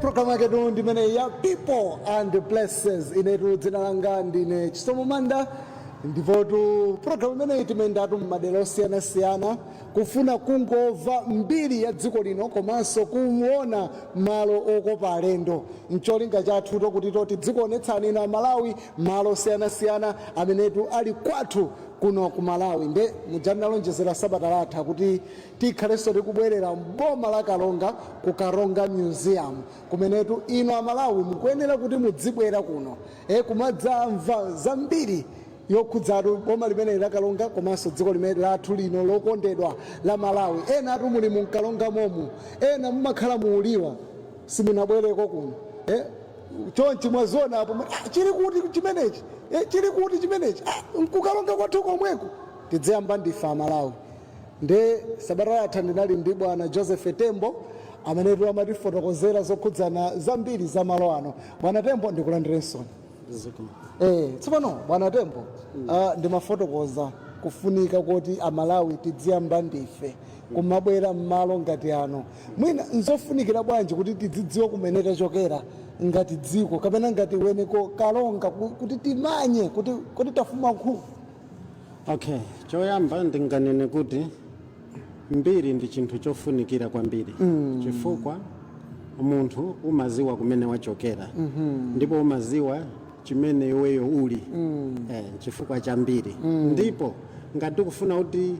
Programu yaketu ndimene ya People and Places. Inetu dzina langa ndine Chisomo Manda, ndipotu programu imeneyi timayendatu m'madera osiyanasiyana kufuna kungomva mbiri ya dziko lino komanso kuona malo okopa alendo, ncholinga chathu tokuti toti dzikuonetsani inu Amalawi malo osiyanasiyana amenetu ali kwathu kuno ku Malawi. Nde mujanalonjezera sabata latha kuti tikhalenso tikubwerera mboma la Karonga, ku Karonga Museum, kumenetu inu Amalawi mukuyenera kuti mudzibwera kuno kumadzamva zambiri yokhudzatu boma limene la Karonga komanso dziko limene lathu lino lokondedwa la Malawi. Ena atu muli munkalonga momu, ena mumakhala muuliwa, simunabwereko kuno. Chonchi mwaziona apo, chili kuti chimenechi? Chili kuti chimenechi? Nkukalonga kwathu komweko. Tidziyamba ndife Amalawi. Nde sabata latha ndinali ndi bwana Joseph Tembo amenetu amatifotokozera zokhudzana zambiri za malo ano. Bwana Tembo, ndikulandirenso. Tsopano bwana Tembo, ndimafotokoza kufunika kuti Amalawi tidziyamba ndife kumabwera m'malo ngati ano. Mwina nzofunikira bwanji kuti tidzidziwa kumene tachokera ngati dziko kapena ngati weneko Kalonga, kuti timanye kuti tafuma nkhuku? Okay, choyamba ndinganene kuti mbiri ndi chinthu chofunikira kwambiri, chifukwa munthu umaziwa kumene wachokera ndipo umaziwa chimene iweyo uli chifukwa cha mbiri. Ndipo ngati tikufuna kuti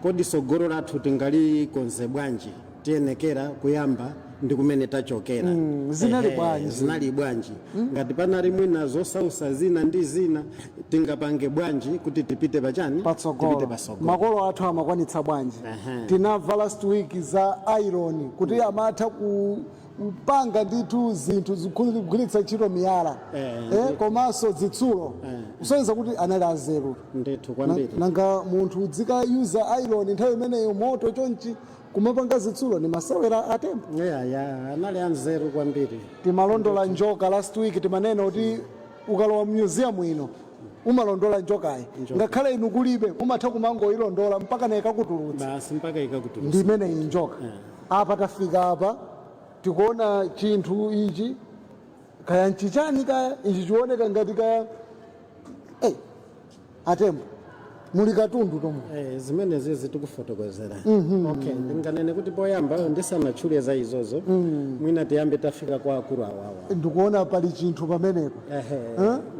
kodi sogolo lathu tingalikonze bwanji, tiyenekera kuyamba ndi kumene tachokera. Zinali bwanji? Zinali bwanji? Ngati panali mwina zosausa zina ndi zina, tingapange bwanji kuti tipite pachani? Patsogolo. Tipite patsogolo. Makolo athu amakwanitsa bwanji? Tinamva last week za iron, kuti amatha kupanga ndithu zinthu kugwiritsa ntchito miyala komanso zitsulo, kusonyeza kuti anali azeru. Ndithu, kwambiri. Nanga munthu udzikayuza iron nthawi imeneyo, moto chonchi, kumapanga zitsulo, ni masewera atembo? Yeah, anali anzeru kwambiri. Timalondola njoka last week. Timanena kuti ukalowa museum ino umalondola njokayi. Njoka. Ngakhale inu kulibe, umatha kumangoyilondola mpaka na ikakutulutsa. Basi, mpaka ikakutulutsa. Ndi imeneyi njoka. Apa tafika apa, tikuona chinthu ichi, kaya nchichani, kaya ichi chioneka ngati kaya, hey, atembo, muli katundu tomwe. Zimenezi zitikufotokozera. Okay, ndinganene kuti poyamba, ndisanatchule za izozo, mwina tiyambe tafika kwa akulu awawa. Ndikuona pali chinthu pamenepo. Ehe,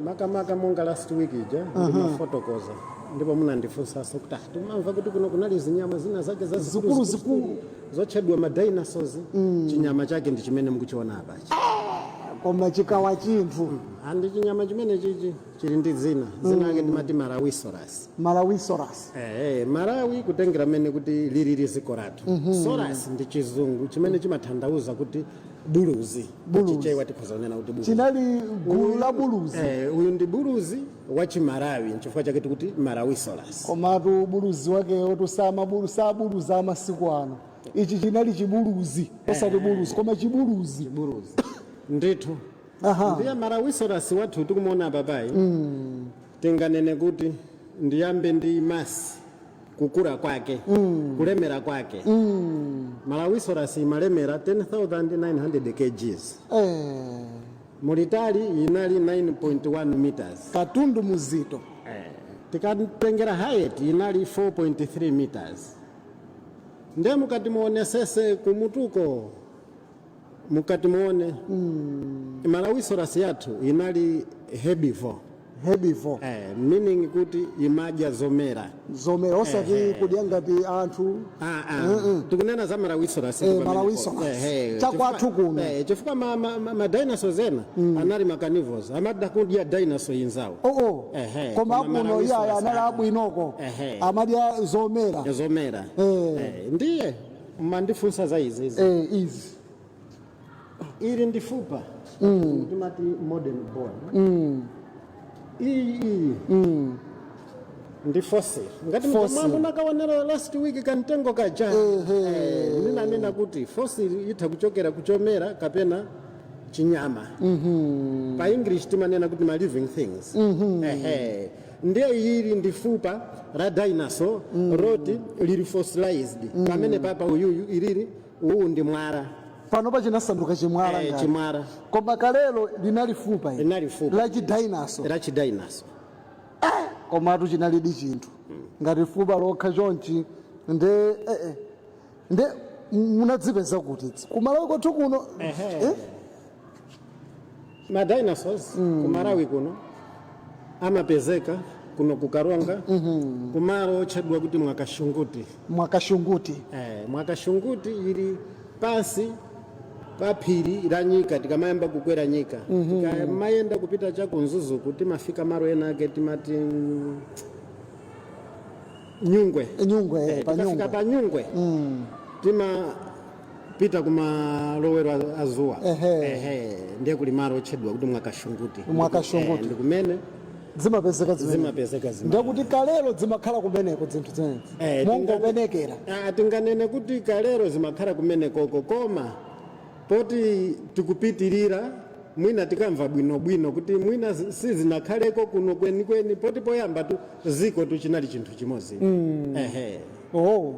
makamaka monga last week ija ndimafotokoza ndipo munandifunsanso kuti timamva kuti kuno kunali zinyama zina zake zikulu zikulu zotchedwa ma dinosaurs. Chinyama chake ndi chimene mukuchiona apachi. Koma chikawa chinthu. Andi chinyama chimene chichi chili ndi dzina, dzina lake timati Malawisaurus. Malawisaurus. Malawi kutengera mene kuti lilili dziko lathu. Saurus ndi Chizungu chimene chimatanthauza kuti buluzi. Buluzi. Chichewa tikhoza kunena kuti buluzi. Chinali gulu la buluzi. Uyu ndi buluzi wa Chimalawi, nchifukwa chake tikuti Malawisaurus. Komatu buluzi wakeyo tusama sabuluzi amasiku ano. Ichi chinali chibuluzi, osati buluzi koma chibuluzi. Buluzi ndithu. Ndiye Malawisaurus wathu tikumuona papayi, tinganene kuti ndiyambe ndi mass, kukula kwake, kulemera kwake. Malawisaurus imalemera 10,900 kgs. Mulitali inali 9.1 meters. Katundu muzito. Tikatengera height inali 4.3 meters. Ndiye mukati muonesese kumutuko, mukati muone, Malawisaurus yathu inali herbivore. Herbivore. Meaning kuti imadya zomera. Zomera, osati kudya ngati anthu. Ah, ah. Tikunena za Malawisaurus. Malawisaurus. Chakwathu kuno. Chifukwa ma dinosaurs ena anali ma carnivores, amada kudya dinosaur inzawo. Oo. Koma Koma akuno Malawisaurus iyaya anali abwinoko. Amadya zomera. Zomera. Ndiye mandifunsa za izi izi. Izi. Ili ndi fupa, timati modern bone. Iyi ndi fossil, ngati Fossil. munakaonera last week kamtengo kaja. Ndinanena kuti fossil itha kuchokera kuchomera kapena chinyama. Pa English timanena kuti ma living things. Ndiye ili ndi fupa la dinosaur roti lili fossilized pamene papa. Uyuyu ilili, uwu ndi mwala. Panopa chinasanduka chimwala ngati. Chimwala. Koma kalelo linali fupa ili. Linali fupa. La chidinosaur. La chidinosaur. Komatu chinalidi chinthu ngati fupa lokha chonchi. Nde nde munadzipeza kuti kuMalawi kwathu kuno? Eh? Ma dinosaurs ku Malawi kuno amapezeka kuno ku Karonga, kumalo otchedwa kuti Mwakashunguti. Mwakashunguti. Mwakashunguti ili pansi pa phiri la Nyika. Tikamayamba kukwera Nyika, tikamayenda kupita cha kuMzuzuku, timafika malo ena ake timati Nyungwe. Nyungwe, pa Tikafika Nyungwe. Pa Nyungwe timapita kumalowero azuwa. Ehe, ndiye kuli malo otchedwa kuti Mwakashunguti. Mwakashunguti. Ndi kumene zimapezeka zimene. Zimapezeka zima. Ndekuti kalelo zimakhala kumeneko zinthu zimenezi, mongopenekera. Ah, tinganene kuti kalero zimakhala kumenekoko, koma poti tikupitirira, mwina tikamva bwinobwino kuti mwina sizinakhaleko kuno kwenikweni, poti poyamba tu ziko tu chinali chinthu chimodzi. Ehe. Oh.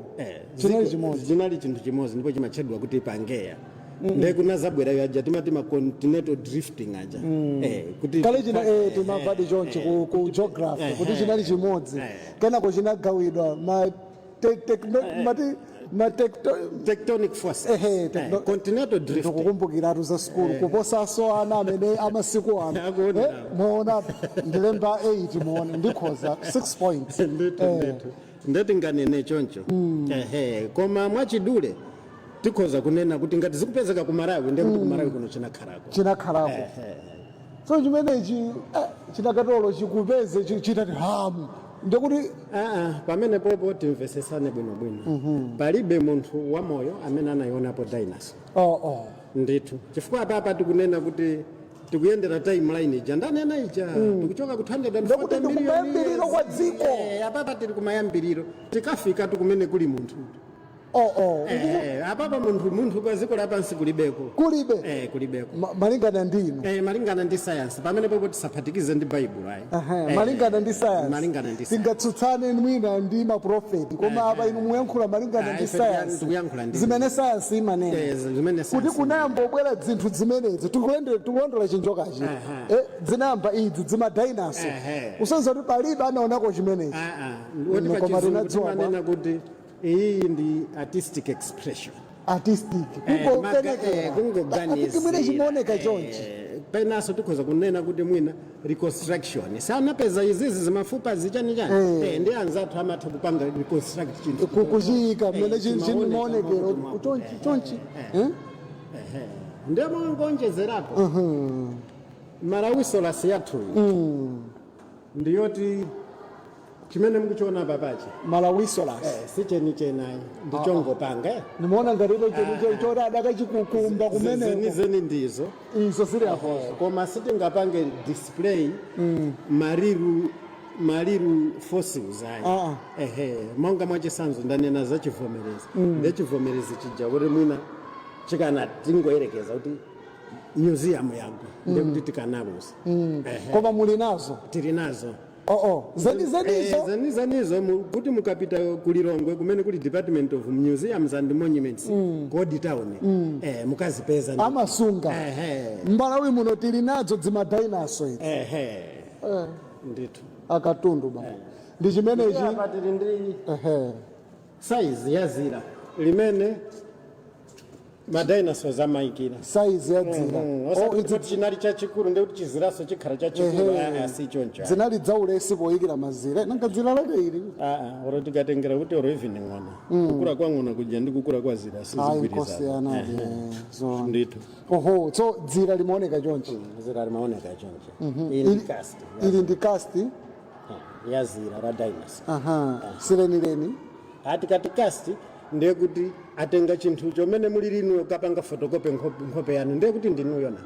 Chinali chimodzi. Chinali chinthu chimodzi, ndipo chimatchedwa kuti Pangeya. Ndiye kunazabwera aja timati ma continental drifting aja, kuti Kale china timamvadi chonchi ku geography kuti chinali chimodzi, kenako chinagawidwa ma mati ma tectonic forces. Ehe, Continental drifting. Ndikukumbukiratu za sukulu kuposaso ana amene amasiku ano. Akuona. Muona, ndilemba 8, muone ndikhoza 6 points. Ndithu, ndithu, ndetinganene choncho. Ehe, koma mwachidule tikhoza kunena kuti ngati zikupezeka ku Malawi, ndiye kuti ku Malawi kuno chinakhalako. Chinakhalako. So chimenechi chinakatolo chikupeze chitati hamu, ndekuti Aa, pamene popo timvesesane bwinobwino. Palibe munthu wamoyo amene anayionapo dinosaur. Oh. Ndithu, chifukwa apapa tikunena kuti tikuyendera timeline ija ndanena ija, tikuchoka ku 240 Ndekuti million ndikumayambiriro years. kwa dziko. Apapa tili kumayambiriro, tikafika tukumene kuli munthu. Oh. Apapa munthu pa dziko lapansi kulibeko. Kulibe. Kulibeko. Malingana ndi inu. Malingana ndi science. Pamene popo tisaphatikize ndi Baibulo ayi. Malingana ndi science. Malingana ndi science. Tingatsutsane mwina ndi maprofeti, koma apa inu muyankhula malingana ndi Ife science. tikuyankhula ndi zimene science imanena zimene kuti science kunayamba obwera zinthu zimenezi, tikulondola chinjokachi, zinayamba idzi zimadinosaur, kusonyeza kuti palibe anaonako chimenechi. Ah, ah. Woti pa Koma Chizungu tinadziwa timanena kuti iyi ndi artistic expression. Artistic. Kungopenekera. Kungoganizira. Mwine chimaoneka chonchi. Penanso tikhoza kunena kuti mwina reconstruction, sanapeza izizi zimafupa zichani chani. Ndi anzathu amatha kupanga reconstruct chinthu. Kuchiyika mmene chimaoneka chimaonekero. mwakuti Chonchi chonchi. Eh? Ndiye mongonjezerapo, Malawisaurus yathuyi ndiyoti chimene mukuchiona papachi Malawisaurus. Si chenichenayi, ndichongopanga. Nimaona ngatito chenicheni choti adakachikukumba kumeneko. Zenizeni ndizo. Izo zili apozo. Koma sitingapange display mariru mariru fossils ayi. Ehe, monga mwachisanzo ndanena za chivomerezi, nde chivomerezi chija kuti mwina chikana tingoyerekeza kuti museum yagwa, ndekuti tikanalusa. Ehe. Koma muli nazo? Tili nazo. Oo, zenizenizo? Zenizenizo, kuti mukapita kuLilongwe kumene kuli Department of Museums and Monuments, ku town, mukazipeza. Amasunga. Ehe. M'Malawi muno tili nadzo zimadinosaur izi. Ehe, ndithu. Akatundu ba ndi chimenechi. Apa tili ndi size ya zira limene madinosaurs amayikira. Size ya dzira. Mm, Oh, osati idzi kuti chinali chachikulu ndi kuti chiziraso chikhala chachikulu. Si choncho. Zinali dzaulesi poyikira mazira, nanga dzira lake ili. Aa, oro tikatengera kuti oro even ng'ona, kukula kwa ng'ona kuja ndi kukula kwa zira Ayi, sizigwirizana. nkosiyana zo. Ndithu. Oho, so dzira limaoneka chonchi. Zira limaoneka choncho. Iyi ndi cast Ili ndi cast. Ya zira la dinosaur. Aha, silenileni. Atikati cast, ndiye kuti atenga chinthu chomene muli linuyo, kapanga photocopy nkhope yanu, ndiye kuti ndinuyo na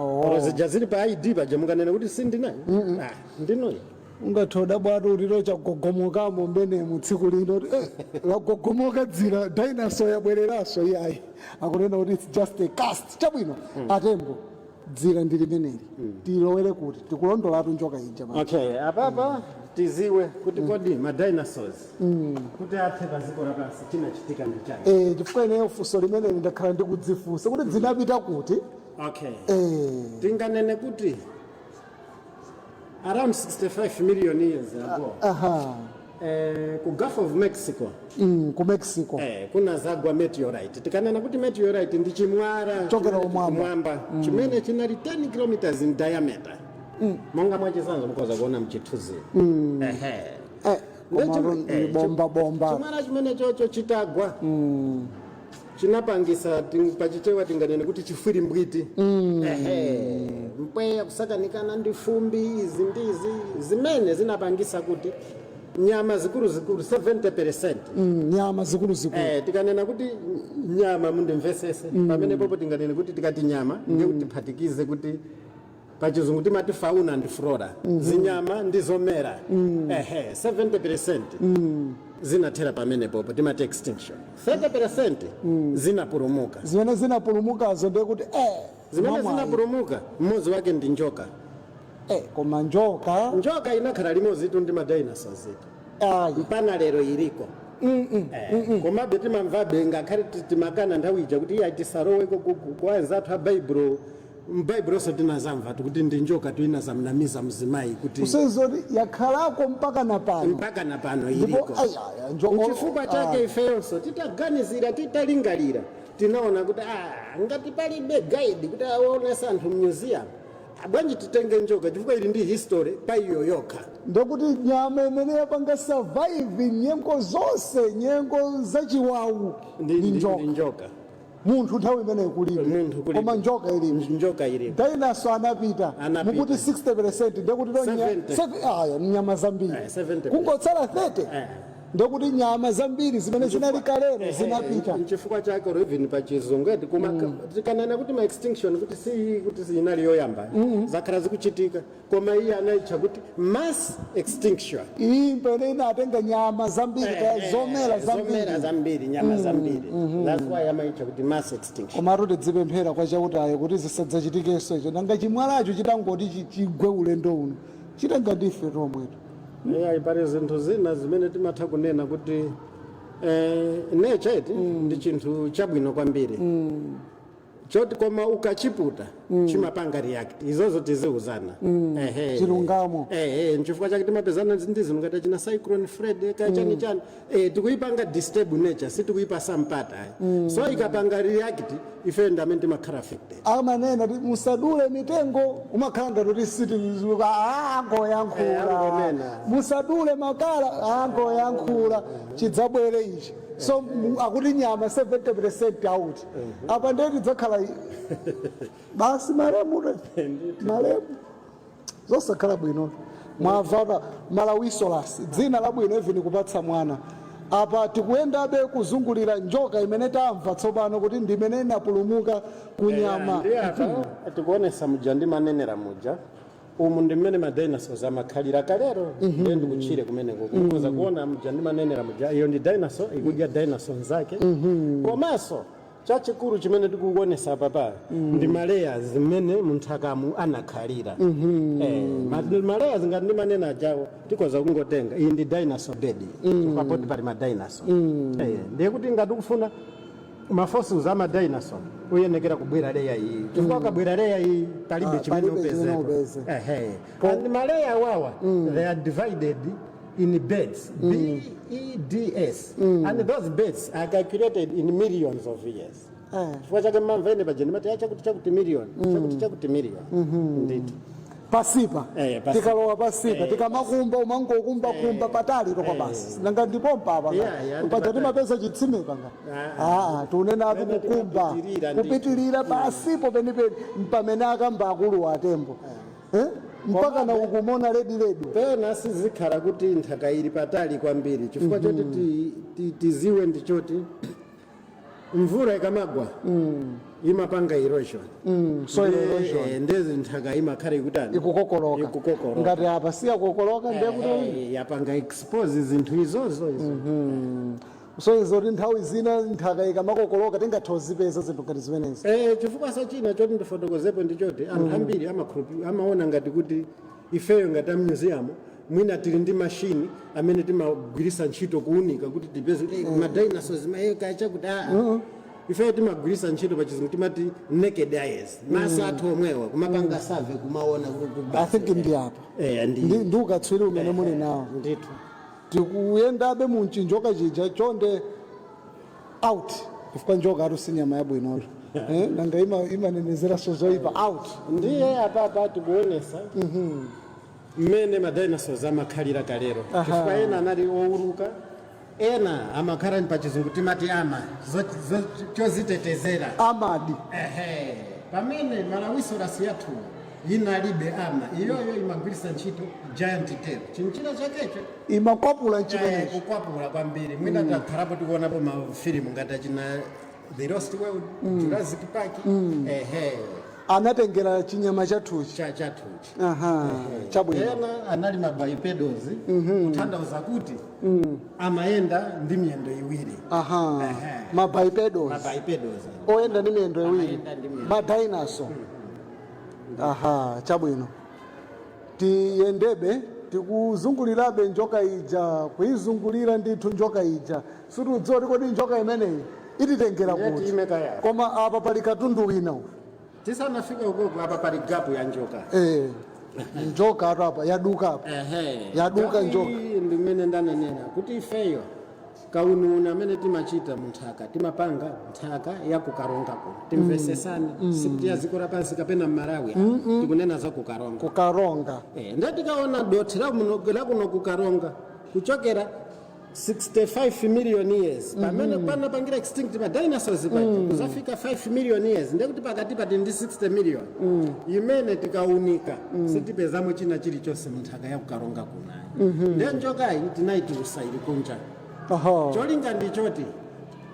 oro zija zili pa ID paja mukanena kuti sindinayo, ah, ndinuyo. Ungathoda bwatu uliro chagogomokamo mmenemu tsiku lino, lagogomoka dzira, dinosaur yabwereranso. Iyayi, akunena kuti it's just a cast. Chabwino, atembo. Dzira ndi limeneli, tilowere kuti tikulondolatu njoka ija pa. Okay, apapa tiziwe kuti kodi ma dinosaurs kuti athe pa dziko lapansi chinachitika ndi chani? Chifukwa ineyo funso limeneli ndakhala ndikudzifunsa kuti zinapita kuti. Okay, tinganene kuti around 65 million years ago, ku Gulf of Mexico, Ku Mexico. Kunazagwa meteorite. Tikanena kuti meteorite ndi chimwala Chokera chimene kumwamba. Kumwamba, chimene chinali 10 kilometers in diameter. Monga mwachitsanzo mukhoza kuona mchithunzi. Ehe. Komatu ni bomba bomba. Chimwala chimene chocho chitagwa chinapangisa pachichewa tinganene kuti chifwirimbwiti. Ehe, mpweya kusakanikana ndi fumbi, izi ndizi zimene zinapangisa kuti nyama zikuluzikulu 70%. Nyama zikuluzikulu. Tikanena kuti nyama, mundimvesese pamene popo, tinganene kuti tikati nyama ndiye kuti tiphatikize kuti pachizungu timati fauna ndi flora, zinyama ndi zomera. Ehe, 70% zinathera pamene popo, timati extinction. 30% zinapulumuka. Zimene zinapulumukazo ndiye kuti Zimene mwamwayi. zinapulumuka, mmodzi wake ndi njoka. Koma njoka? Njoka inakhala limodzi itu ndi ma dinosaurs itu. Ayi. Mpana lero iliko. Komabe timamvabe, ngakhale timakana nthawi ija kuti iye tisaloweko kwa anzathu a Baibulo. M'Baibulo tinazamva kuti ndi njoka tuinazamnamiza mzimayi kuti Kusenzoti yakhalako mpaka na pano. Mpaka na pano Ndipo iliko. Ayaya, njoka. Nchifukwa chake ifeyonso titaganizira, titalingalira, tinaona kuti ngati palibe guide kuti aonesa anthu museum, bwanji titenge njoka, chifukwa ili ndi history pa iyo yokha. Ndekuti nyama imene yapanga survive nyengo zonse, nyengo zachiwawu, ndi ndi njoka. Ndi njoka. Munthu nthawi imeneyo kulibe. Munthu kulibe. Koma njoka ilipo. Njoka ilipo. Dinosaur anapita. Anapita. Mukuti 60%, ndekuti 70. Aya, nyama zambiri. 70%. Kungotsala 30. Ndekuti nyama zambiri zimene zinali kalero zinapita. Nchifukwa chake or even pachizungu eti kuma tikanena kuti ma extinction kuti si kuti sinali yoyamba, zakhala zikuchitika, koma iye anayitcha kuti mass extinction. Iyi mpene inatenga nyama zambiri, kaya zomera zomera zambiri. Zambiri, nyama zambiri. That's why amayitcha kuti mass extinction. Komatu tidzipemphera kwa Chautayo kuti zisadzachitikenso icho. Nanga chimwalacho chitangoti chigwe ulendo uno, chitenga ndife tomweto. Yeah, pali zinthu zina zimene timatha kunena kuti nature eti ndi chinthu chabwino kwambiri choti, koma ukachiputa chimapanga react. Izozo tiziuzana. Ehe. Chilungamo. Ehe, nchifukwa chake timapezana ndi zinthu ngati china Cyclone Fred ka chani chani. Tikuipanga disturb nature, sitikuipasa mpata. So ikapanga react, ife ndi amene timakhala affected. Amanena ti musadule mitengo, umakhala ngati kuti siti angoyankhula. Angonena. Musadule makala, angoyankhula, chidzabwere ichi. So akuti nyama 70% out apa, ndiye tidzakhala basi malemu malemu, zosakhala bwino. Mwamva Malawisaurus, dzina labwino even kupatsa mwana. Apa tikuyendabe kuzungulira njoka imene tamva tsopano kuti ndimene inapulumuka kunyama. Ndi apa tikuonesa muja ndi manenera muja, umu ndi mmene ma dinosaurs amakhalira kalero. Ndiye ndikutchire kumeneko, kukoza kuona muja ndi manenera muja, iyo ndi dinosaur ikudya dinosaur nzake. Komanso chachikulu chimene tikukuonesa apapa ndi ma layers zimene munthakamu anakhalira. Ma layers ngati ndi manena ajawo, tikoza kungotenga iyi ndi dinosaur bed, chifukwa poti pali ma dinosaur. Ndiye kuti ngati ukufuna ma fossils ama dinosaur uyenekera kubwera layer iyi, chifukwa ukabwera layer iyi palibe chimene palibe chimene upezepo. upeze. Ehe. And ma layer wawa, they are divided in beds, B E D S, and those beds are calculated in millions of years. Chifukwa chake mmamvene paja ndimati chakuti chakuti million, chakuti chakuti million, ndithu. Pasipa. Pasipa. Tikalowa pasipa, tikamakumba, umangokumba kumba patali tokwa basi. Nanga ndipompa apa? Yeah, ndi Paja patali. timapeza chitsime panga. Tunenatu Pene kukumba timapitirira ndithu. Kupitirira pasipo penipeni mpamene akamba akulu atembo, eh? Mpaka na ukumona red red. Pena sizikhala kuti nthaka ili patali kwambiri, chifukwa choti tiziwe ndi choti mvula ikamagwa imapanga erosion. Soil erosion. Ndezi nthaka imakhala ikutani? Ikukokoloka. Ikukokoloka. Ngati apa siyakokoloka, ndiye kuti yapanga expose zinthu izozo izo. Kusonyeza kuti nthawi zina nthaka ikamakokoloka tingathe kuzipeza zinthu ngati zimenezi. Chifukwa china choti ndifotokozepo ndichoti anthu ambiri amaona ngati kuti ifeyo ngati a museum mwina tili ndi mashini amene timagwirisa ntchito kuunika kuti tipeze kuti ma dinosaurs kachakuti ifeyo timagwirisa ntchito pachizungu timati naked eyes, maso athu omwewa kumapanga survey, kumaona I think ndi apa. Ndi Ndi ukatswiri umene muli nawo. Ndithu. Tikuyendabe mu chinjoka chija. Chonde out, chifukwa njoka atu si nyama yabwinoto. Nanga imanenezeranso zoyipa. Out. Ndiye apapa tikuonesa mmene ma dinosaurs amakhalira kalero, chifukwa ena anali owuluka, ena amakhala pachizungu timati ama chozitetezera. Amadi. Ehe, pamene Malawisaurus yathu inalibe ama, iyoyo imagwirisa ntchito giant tail, chinchina chakecho. Imakwapula nchimenechi. Kukwapula kwambiri. Mwina takhalapo tikuonapo mafilimu ngati achina The Lost World, Jurassic Park, ehe. Anatengera chinyama chathuchi. Chathuchi. Aha, chabwino. Ena anali ma bipedals, kutanthauza kuti amayenda ndi miyendo iwiri. Aha, ma bipedals. Ma bipedals. Oyenda ndi miyendo iwiri. Amayenda ndi miyendo. Ma dinosaur. Aha, chabwino, tiyendebe. Tikuzungulirabe njoka ija, kuizungulira ndithu njoka ija. Sitiudziwa kuti kodi njoka imeneyi ititengera Ndiye kuti. tiyime kaya. Koma apa pali katundu wina uyu. Tisanafika ukoko, apa pali gap ya njoka. Njoka atu apa yaduka apa. Ehe. Yaduka Gap njoka. iyi ndi mmene ndanenera kuti ifeyo kauniuni amene timachita munthaka, timapanga nthaka ya kukaronga kuno. Timvesesani, sikuti ya dziko lapansi kapena mmalawi, tikunena za kukaronga. Kukaronga. Ndiye tikaona dothi lakuno kukaronga kuchokera 65 million years pamene panapangira extinct ma dinosaurs paja, kuzafika 5 million years, ndekuti pakati pati ndi 60 million imene tikaunika sitipezamo china chilichonse munthaka ya kukaronga kunayi. Ndiye njokayi tinayitulusa ili kunja. Cholinga ndichoti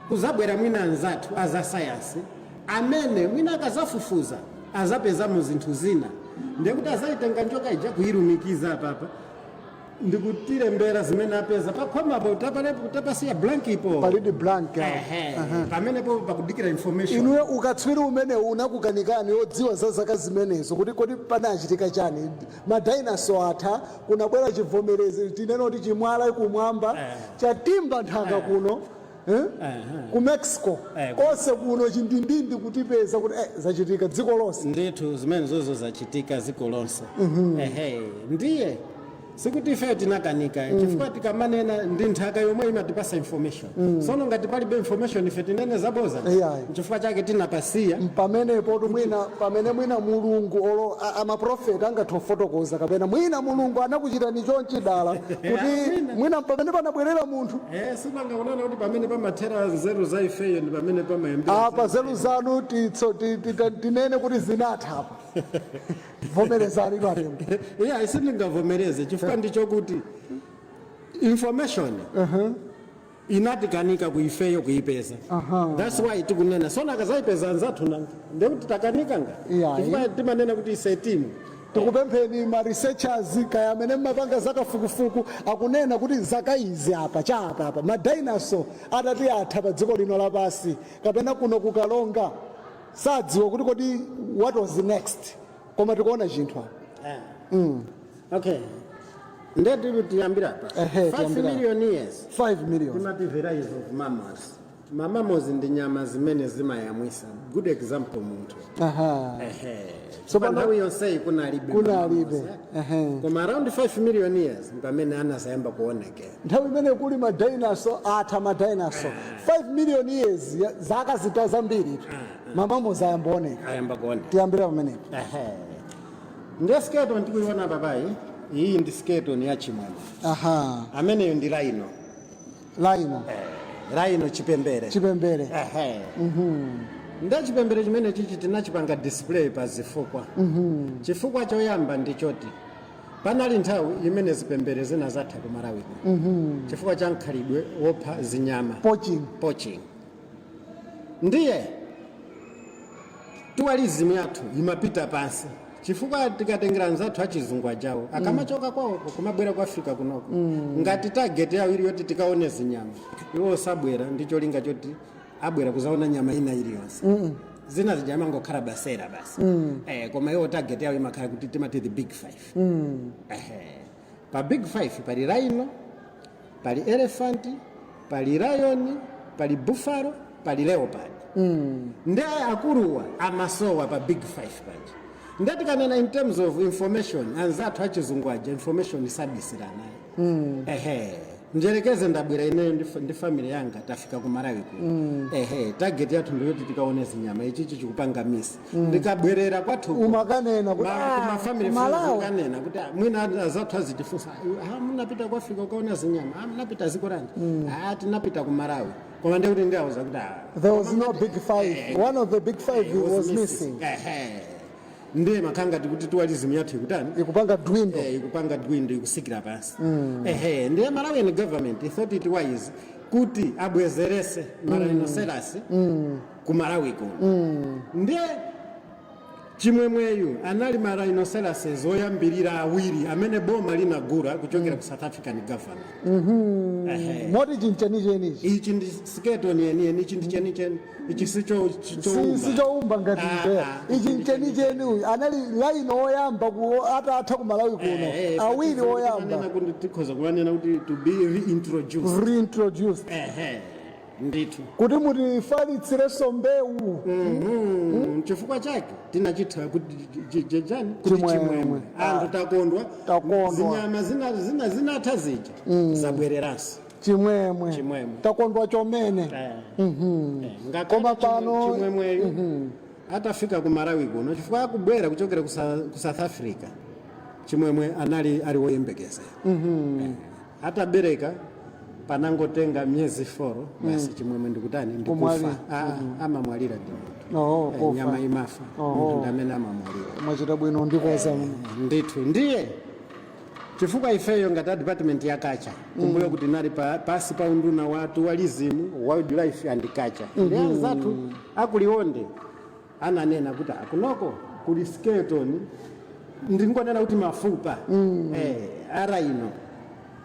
kuzabwera mwina anzathu aza sayansi amene mwina akazafufuza azapezamo zinthu zina, ndekuti azayitenga njoka ija kuyilumikiza apapa ndikutilembera zimene apeza pakhomapo. Tapasiya blank ipo. Palidi blank apo. Ehe, pamenepo pakudikira information. Inuyo ukatswiri umene unakukanikani odziwa za zaka zimenezo kuti kodi panachitika chani, ma dinosaur atha, kunabwera chivomerezi, tinene kuti chimwala kumwamba chatimba nthaka kuno, eh? Ku Mexico konse kuno chindindindi kutipeza kuti zachitika dziko lonse. Ndithu, zimene zozo zachitika dziko lonse. Ehe, ndiye sikuti ifeyo tinakanika, chifukwa tikamanena ndi nthaka yomwe imatipasa information. Sono ngati palibe information, ife tinene zaboza? Iyayi. Chifukwa chake tinapasiya. Pamenepo mwina pamene mwina Mulungu olo amaprofeti angathe kufotokoza, kapena mwina Mulungu anakuchitani chonchi dala kuti mwina pamene panabwerera munthu. Simangaonana kuti pamene pamathera nzeru za ifeyo ndi pamene pamayambira. Apa nzeru zanu tinene kuti zinatha apa. Vomerezani inu atembo. Iya, sindingavomereze, chifukwa ndichokuti information inatikanika kuifeyo kuipeza. That's why tikunena sona akazayipeza anzathu nanga ndekuti takanika nga? Iyayi. Chifukwa timanena kuti ise timu. Tikupempheni ma researchers kaya amene mmapanga zakafukufuku, akunena kuti zaka izi apa chapa apa ma dinosaur atati atha pa dziko lino lapasi kapena kuno kukalonga, sadziwa kuti kodi what was next, koma tikuona chinthu apa. Okay, ndeti tiyambira apa. Ehe, 5 tiyambira. million years. 5 million. Timati the rise of mammals. Ma mammals ndi nyama zimene zimayamwisa. Good example, munthu. Ehe. So pa nthawi yonseyi kunalibe Kunalibe. ma mammals, eh. Koma around 5 million years pamene anazayamba kuonekera. Nthawi imene kuli ma dinosaur atha, ma dinosaur, 5 million years, zaka zita zambiri, ma mammals ayambaoneka. Ayamba kuoneka. Tiyambira pamenepo. Ehe, ndiye skeleton tikuiona papayi, iyi ndi skeleton ya chimwemwe. Ameneyo ndi rhino. Rhino. Rhino, chipembere. Chipembere. Ehe, nda chipembere chimene chichi tinachipanga display pa zifukwa. Chifukwa choyamba ndichoti panali nthawi imene zipembere zina zatha ku Malawi kuno chifukwa cha mkhalidwe wopha zinyama. Poaching. Poaching. Ndiye tourism yathu imapita pansi. Chifukwa tikatengera anzathu achizungu ajawo, akamachoka kwawoko kumabwera ku Africa kunoko, ngati target yawo ili yoti tikaone zinyama, iwo sabwera ndi cholinga choti abwera kuzaona nyama ina iliyonse. Zina zija amangokhala basera basi. Koma iwo target yawo imakhala kuti timati the Big Five. Ehe. Pa Big Five pali rhino, pali elephant, pali lion, pali buffalo, pali leopard. Ndi akuluwa amasowa pa Big Five paja. Ndati kanena in terms of information, anzathu achizungu aja information sabisira nayo. Ehe, njerekeze ndabwera ineyo ndi family yanga, tafika ku Malawi kuno. Ehe, target yathu ndiyoti tikaone zinyama, ichichi chikupanga miss. Ndikabwerera kwathu Umakanena kuti, "Ah, kuma family Malawi." Kanena kuti, "Ah, mwina azathu azitifunsa, ah, munapita ku Africa ukaona zinyama? Ah, munapita ziko lanji? Ah, tinapita ku Malawi." Koma ndikuti ndiawuza kuti, ah, There was no Big Five. One of the Big Five was missing. Ehe, ndiye makhanga tikuti tourism yathu ikutani? Ikupanga dwindle. Ikupanga dwindle, ikusikira pansi. Ehe, ndiye Malawian government thought it wise kuti abwezerese ma rhinoceros ku Malawi kuno. Ndiye Chimwemweyu anali ma rhinoceros oyambirira awiri amene boma linagula kuchokera ku South African government. Ehe. Moti chinchenichenichi? Ichi ndi skeleton yeniyeni, ichi ndi chenicheni, ichi sicho Si sichoumba ngati Ah, mbeya. ah. Ichi nchenicheni. Uyu anali rhino oyamba atatha ku Malawi kuno, awiri oyamba. Kuti tikhoza kumanena kuti to be reintroduced. Reintroduced. Ehe, ndithu. Kuti mutifalitsirenso mbewu. Chifukwa chake tinachitha kuti jejani kuti Chimwemwe. Chimwemwe, anthu takondwa. Takondwa. Zinyama zina zina zinatha zija zabwereranso. Chimwemwe. Chimwemwe. Takondwa chomene. Ngakhale Koma pano- Chimwemweyu atafika ku Malawi kuno, chifukwa akubwera kuchokera ku South Africa, Chimwemwe anali ali woyembekezera. Atabereka, panangotenga miyezi 4 basi, Chimwemwe ndikutani? Ndikufa. Kumwalira. Ah, ah, amamwalira ndi munthu. Oh, kufa. Nyama imafa, munthu ndi amene amamwalira. Mwachita bwino ndikoza. Ndithu, ndiye chifukwa ifeyo ngati a department ya culture kumbuyo kuti nali pasi pa unduna wa tourism, wildlife and culture, ndi anzathu akuliwonde ananena kuti akunoko kuli skeleton, ndingonena kuti mafupa a rhino,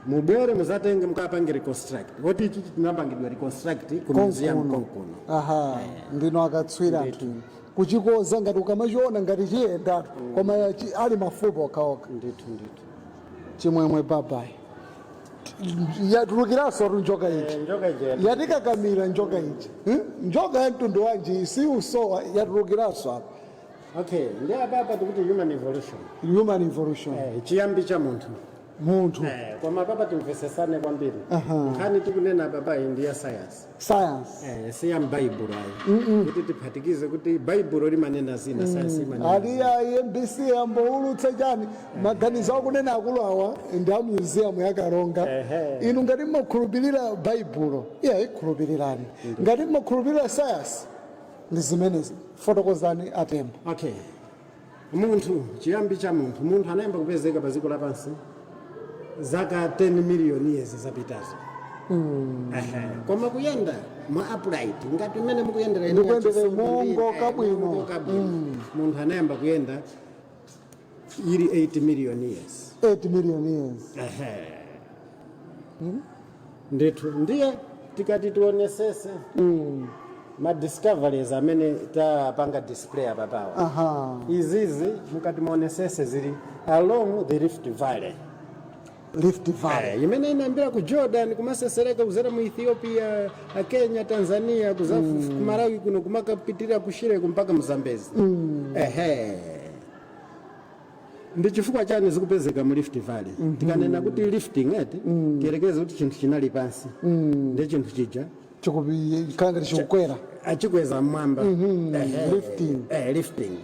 mubwere muzatenge mukapange reconstruct. Oti ichi tinapangidwa reconstruct ku museum Konkuno. konkuno. Aha, ndino akatswira anthu inu kuchikoza, ngati ukamachiona ngati chiyendatu, koma ali mafupa okhaokha. Ndithu, ndithu. Chimwemwe babayi, yatulukiranso tu njoka iji. Njoka ija. Yatikakamira njoka iji. Njoka ya mtundu wanji si usowa, yatulukiranso apa. Okay, ndi apapa tikuti human evolution. Human evolution. Chiyambi cha munthu. Munthu. Koma papa timvesesane kwambiri. Nkhani tikunena papayi ndi ya science. Science. Si ya m'Baibulo ayi, kuti tiphatikize kuti Baibulo limanena zina, science imanena. Ali ya MBC amboulutsa chani maganizo akunena akulu awa ndi a museum ya Karonga. Inu ngati mmakhulupirira Baibulo, iya, ikhulupirirani. Ngati mmakhulupirira science, ndi zimenezi. Fotokozani, atembo. Okay, munthu, chiyambi cha munthu. Munthu anayamba kupezeka pa dziko lapansi zaka 10 million years zapitazo. Ehe. Koma kuyenda mwa upright ngati mmene mukuyendera inu. Ndikuyendera yachisomo mongo kabwino. Mongo kabwino. Munthu anayamba kuyenda ili 8 million years. 8 million years. Ehe. Ndithu, ndiye tikati tionesese ma discoveries amene tapanga display apapawa, izizi mukati muonesese zili along the Rift Valley. Rift Valley. Imene inayambira ku Jordan, kumasesereka kuzera mu Ethiopia, Kenya, Tanzania, kuza ku Malawi kuno, kumakapitirira ku Shireko mpaka Mzambezi. Ehe, ndi chifukwa chani zikupezeka mu Rift Valley? Tikanena kuti lifting eti, tiyerekeze kuti chinthu chinali pansi, ndi chinthu chija Chikukhala ngati chikukwera. Achikweza mmwamba. Ehe. Lifting. Lifting.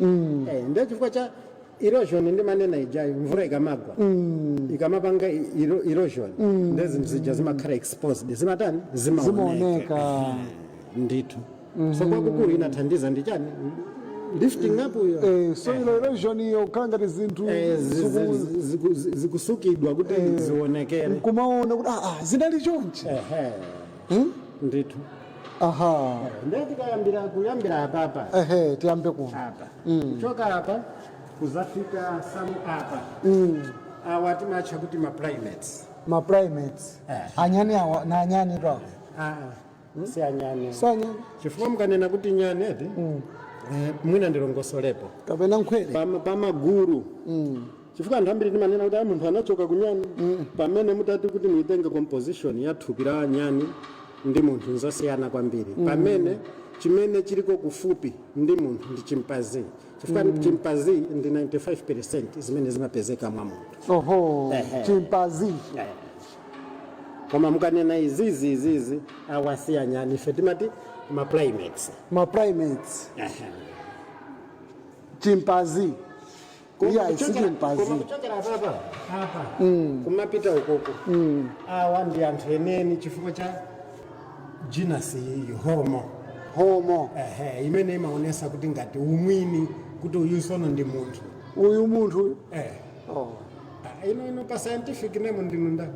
Ndiye chifukwa cha erosion ndimanena ijayo. Mvula ikamagwa, ikamapanga erosion, ndiye zinthu zija zimakhala exposed, zimatani? Zimaoneka. Zimaoneka. Ehe, ndithu. So kwakukulu inathandiza ndi chani? Lifting up uyo. So ilo erosion iyo kukhala ngati zinthu Zikusukidwa kuti zionekere. Nkumaona kuti ah, ah, zinali chonchi. Ehe, ndithu. Ndiye tikayambira kuyambira apapa. Ehe, tiyambe kuno. Apa, kuchoka apa. Kuzafika samu apa, awa timatcha kuti ma primates. Ma primates. Anyani awa na anyani to? Ah, si anyani. Si anyani? Chifukwa mukanena kuti nyani eti, mwina ndilongosolepo. Kapena nkhwere. Pamaguru, chifukwa anthu ambiri timanena kuti, "Ah, munthu anachoka kunyani." Pamene mutati kuti muitenge composition ya thupi la nyani ndi munthu, nzosiyana kwambiri. Pamene chimene chiliko kufupi ndi munthu ndi chimpanzee, chifukwa chimpanzee ndi 95 zimene zimapezeka mwa munthu. Oho. Ehe. Chimpanzee. Koma mukanena izizi, izizi, awa si anyani, ife timati ma primates. Ma primates. Chimpanzee. Iya, si Koma chimpanzee. kuchokera apapa apa kumapita ukoko, awa ndi anthu eneni chifukwa cha genus iyi, Homo. Homo. Ehe, imene imaonesa kuti ngati umwini kuti uyu sono ndi munthu. Uyu munthu? Eh. Oh. Ah, ino pa scientific name ndinu nda?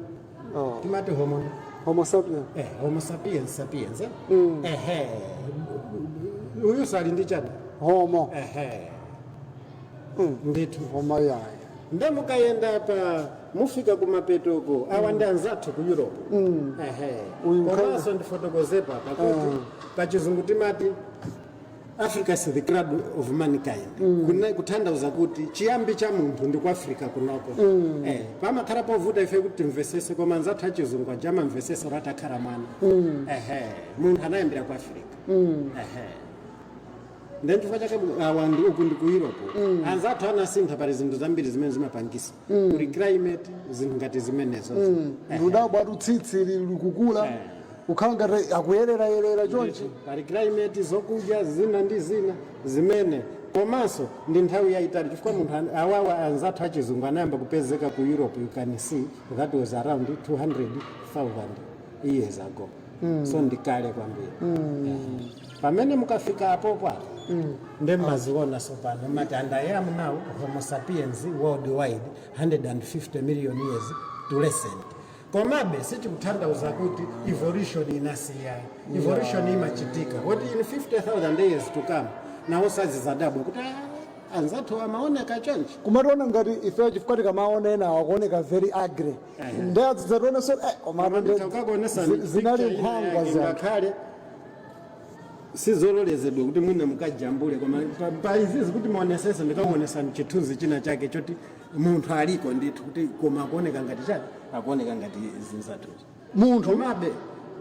Oh. Timati homo. Homo sapien. Eh, Homo sapiens sapiens, eh? Ehe, uyu sali ndi chani? Homo. Ehe, ndithu. Homo yayi. Nde mukayenda pa mufika kumapetoko, awa ndi anzathu ku Europe. Ehe. Uyu. Komanso ndifotokozepa pakuti pachizungu timati Africa is the cradle of mankind. Kutanthauza kuti chiyambi cha munthu ndi ku Africa kunoko. Pamakhala povuta ife kuti timvesese, koma anzathu achizungu aja amamvesesa ati akhala mwana. Ehe, munthu anayambira ku Africa. Ehe, then chifukwa chake awa ndi uku ndi ku Europe. Anzathu anasintha, pali zinthu zambiri zimene zimapangisa kuli climate, zinthu ngati zimenezo. Ndudabwa ati tsitsi likukula, kukhala ngati akuyererayerera chonchi. Pali climate, zokudya zina ndi zina zimene, komanso ndi nthawi yayitali, chifukwa munthu awawa anzathu achizungu anayamba kupezeka ku Europe, you can see that was around 200,000 years ago. So ndikale kwambiri. Pamene mukafika apopo apo, nde mmaziona sopano mati, "And I am now Homo sapiens worldwide, 150 million years to recent." Komabe sichikutanthauza kuti evolution inasiya. Evolution imachitika kuti in 50,000 years to come nawo sazizadabwa kuti, "Ah, anzathu amaoneka chonchi." Kumationa ngati ife, chifukwa tikamaona ena akuoneka very ugly, nde so koma zinali nkhwangwa za Ngakhale sizololezedwa kuti mwina mukajambule, koma pa izizi kuti muonesese, ndikakuonesani chithunzi china chake choti munthu aliko ndithu, kuti koma akuoneka ngati chani? Akuoneka ngati zinzathuzo. Munthu. Komabe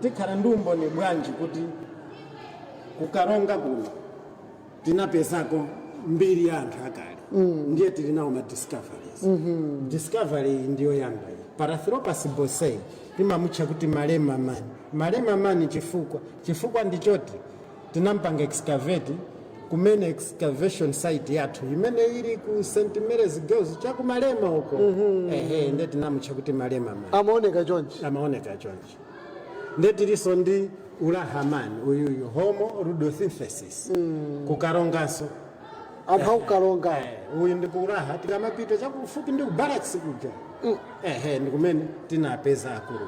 tikhala ndi umboni bwanji kuti kukaronga kuno tinapezako mbiri ya anthu akale? Ndiye tili nawo ma discoveries. Discovery iyi ndiyo yamba iyi, Paranthropus boisei, timamutcha kuti Malema man. Malema man chifukwa ndichoti tinampanga excavate kumene excavation site yathu imene ili ku St Mary's Girls chakumalema uko. Ehe, nde tinamutcha kuti Malema man. Amaoneka chonchi? Amaoneka chonchi. Nde tiliso ndi Uraha man uyuyu, Homo rudolfensis, kukaronganso. Anthu akukaronga? Uyu ndi kuuraha, tikamapita chakufupi ndi ku barracks kuja. Ehe, ndi kumene tinapeza akulu.